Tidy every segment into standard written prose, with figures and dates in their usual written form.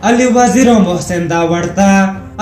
علي وزیر او محسن داوړ ته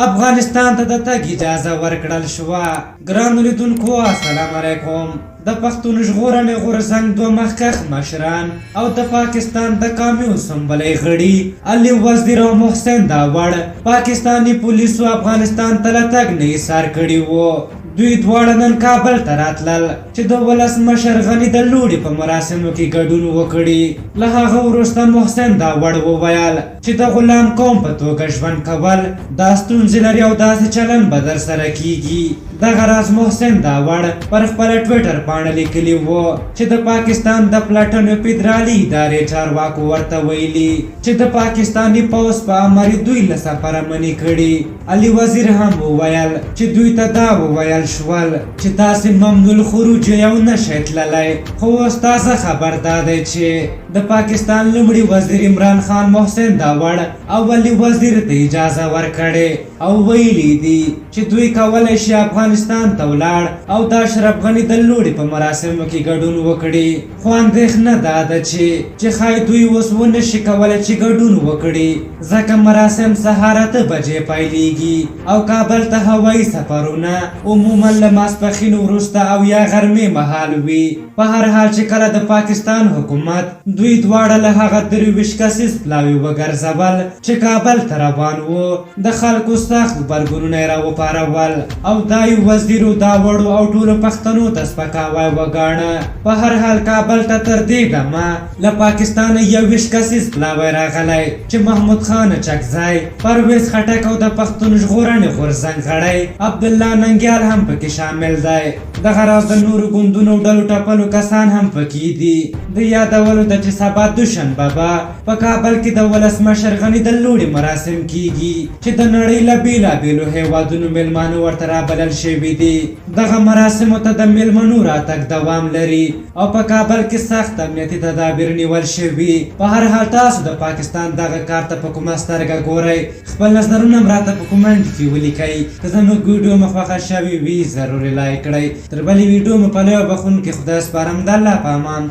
افغانستان ته د تګ اجازه ورکړل شوه. ګرانو لیدونکو السلام علیکم. د پښتون ژغورنې غورځنګ دوه مخکښ مشران او د پاکستان د قامي اسمبلۍ غړي علي وزیر او محسن داوړ پاکستاني پولیسو افغانستان ته له تګ نه ایسار کړي وو. دوی دواړه نن کابل ته راتلل چې د ولسمشر غني د لوړې په مراسمو کې ګډون وکړي. له هغه وروسته محسن داوړ وویل چې د غلام قوم په توګه ژوند کول دا ستونزې لري او داسې چلن به درسره کیږي. دغه راز محسن داوړ پر خپله ټویټر پاڼه لیکلي وو چې د پاکستان د پلټنو فدرالي ادارې چارواکو ورته ویلي چې د پاکستاني پوځ په امر یې دوی له سفره منع کړي. علي وزیر هم وویل چې دوی ته دا وویل شول چې تاسې ممنوع الخروج یئ او نه شئ تللی، خو اوس تازه خبر دا دی چې د پاکستان لومړي وزیر عمران خان محسن داوړ او علي وزیر ته اجازه ورکړې او ویلي دي چې دوی کولی شي افغانستان ته ولاړ او د اشرف غني د لوړې په مراسمو کې ګډون وکړي. خو اندېښنه دا ده چې چې ښايي دوی اوس ونه شي کولی چې ګډون وکړي، ځکه مراسم سهار 8 بجې پیلېږي او کابل ته هوایي سفرونه عموما له ماسپښین وروسته او یا غرمې مهال وي. په هر حال چې کله د پاکستان حکومت دوی دواړه له هغه 23 کسیز پلاوي وګرځول چې کابل ته روان وو، د خلکو سخت غبرګونونه یې راوپارول او دا یې وزیرو، داوړو او ټولو پښتنو ته سپکاوی وګاڼه. په هر حال کابل ته تر دې دمه له پاکستانه 21 کسیز پلاوی راغلی چې محمود خان اچکزی، پرویز خټک او د پښتون ژغورنې غورځنګ غړی عبدالله ننګیال هم پکې شامل دی. دغه راز د نورو ګوندونو او ډلو ټپلو کسان هم پکې دي. د یادولو ده چې سبا دوشنبه به په کابل کې د ولسمشر غني د لوړې مراسم کیږي چې د نړۍ له بېلابېلو هېوادونو مېلمانه ورته رابلل شوي دي. دغه مراسمو ته د مېلمنو راتګ دوام لري او په کابل کې سخت امنیتي تدابیر نیول شوي. په هر حال تاسو د پاکستان دغه کار ته په کومه سترګه ګورئ؟ خپل نظرونه هم راته په کومنټ کې ولیکئ. که زموږ ویډیو مو خوښه شوې وي، ضرور یې لایک کړئ. تر بلې ویډیو مو په لوی او بخښونکي خدای سپارم. د الله په امان.